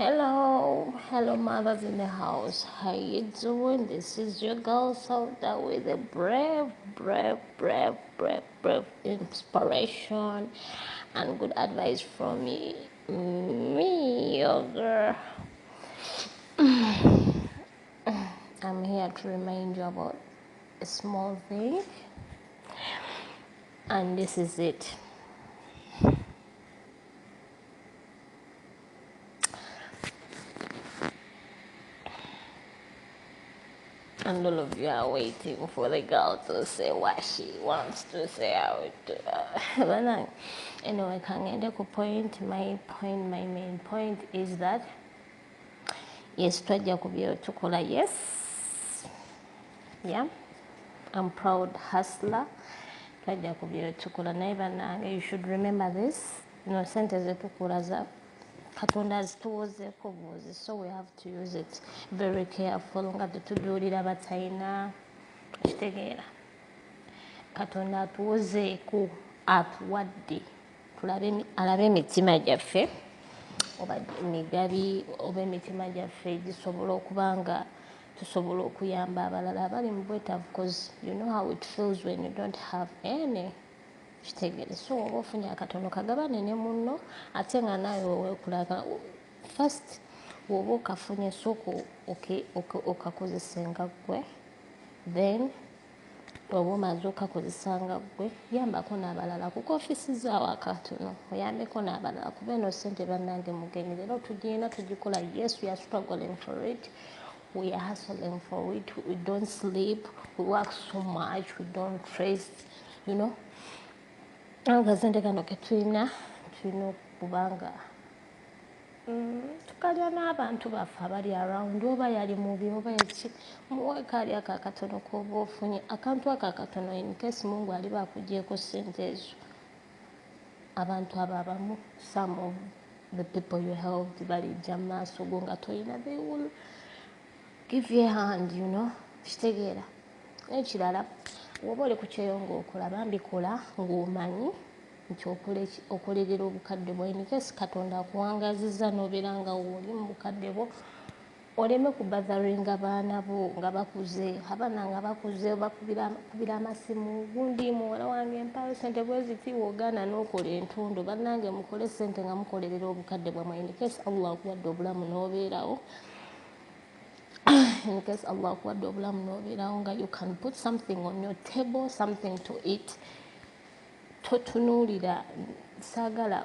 Hello, hello, mothers in the house. How you doing? This is your girl Sauda with a brave, brave, brave, brave, brave inspiration and good advice from me, your girl. I'm here to remind you about a small thing, and this is it. And all of you are waiting for the girl to say what she wants to say out. But anyway, kangende ku point, my main point is that yes, twajja ku bye tukola, yes. Yeah, I'm proud hustler. Twajja ku bye tukola, naye bannange, you should remember this. No, sente zetukola za Katonda azituwozeeko buwozi, so we have to use it very careful nga tetuduulira batalina. Kitegeera, Katonda atuwozeeko, atuwadde alabe emitima gyaffe oba migabi, oba emitima gyaffe gisobola okuba nga tusobola okuyamba abalala abali mu bwetaavu, 'cause you know how it feels when you don't have any. Kitegeere, so oba ofunye akatono, kagabane ne munno, ate nga naawe weweekulaka first. Bw'oba okafunye, sooka okakozese nga ggwe, then oba omaze okakozesa nga ggwe, yambako n'abalala kuko ofiisi zaawo akatono, oyambeko n'abalala, kuba eno ssente, bannange, mugenyi. Leero tugirina, tugikola. Yes, we are struggling for it, we are hustling for it, we don't sleep, we work so much, we don't rest. Akasente kano ketulina, tulina okubanga tukalya n'abantu baffe abali around. Oba yali mubi oba yaki, muweeko ali ako akatono koba ofunye, akantu ako akatono. In case Mungu aliba akugyeko ssente ezo, abantu abo abamu, some of the people you helped, balijja mu maaso go nga toyina, they will give you a hand. Kitegeera. N'ekirala, woba oli ku kyeyo ng'okola, bambi kola ng'omanyi nti okolerera obukadde bwo. In case Katonda akuwangazizza n'obeera nga wooli mu bukadde bwo, oleme kubotheringa baana bo nga bakuze. Abaana nga bakuze bakubira amasimu, "Gundi muwala wange, mpayo sente bwe ziti," wogaana n'okola entondo. Bannange, mukole sente nga mukolerera obukadde bwammwe. In case Allah akuwadde obulamu n'obeerawo, in case Allah akuwadde obulamu n'obeerawo nga you can put something on your table, something to eat, totunuulira, saagala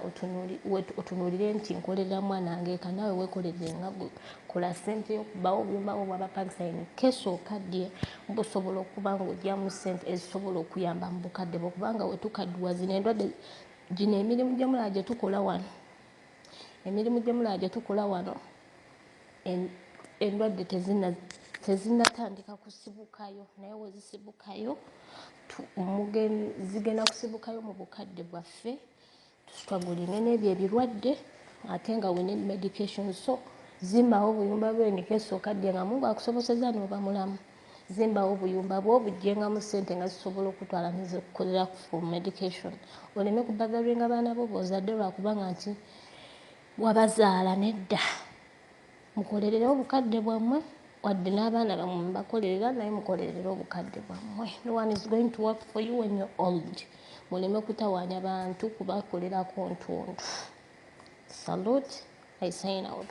otunuulire nti nkolerera mwana wange eka. Naawe weekolerere nga gwe, kola ssente yokubawo obuyumba bwo bwabapangisa. In case okaddiye, busobola okuba nga ogyamu ssente ezisobola okuyamba mu bukadde bwo, kubanga wetukaddiwa, zino endwadde, gino emirimu gye mulaba gye tukola wano, emirimu gye mulaba gye tukola wano, endwadde tezinnatandika kusibukayo, naye wezisibukayo, zigenda kusibukayo mu bukadde bwaffe, tustrugglinge n'ebyo ebirwadde, ate nga we need medication. So zimbawo obuyumba bwo. In case okaddiye nga Mungu akusoboseza n'oba mulamu, zimbawo obuyumba bwo, obugyengamu ssente nga zisobola okutwala nezikukolera for medication, oleme kubotheringa baana bo b'ozadde lwakubanga nti wabazaala. Nedda, mukolerere obukadde bwammwe. Wadde n'abaana bammwe mubakolerera, naye mukolerere obukadde bwammwe. No one is going to work for you when you're old. Muleme kutawaanya bantu kubakolerako ntundu. Salute, I sign out.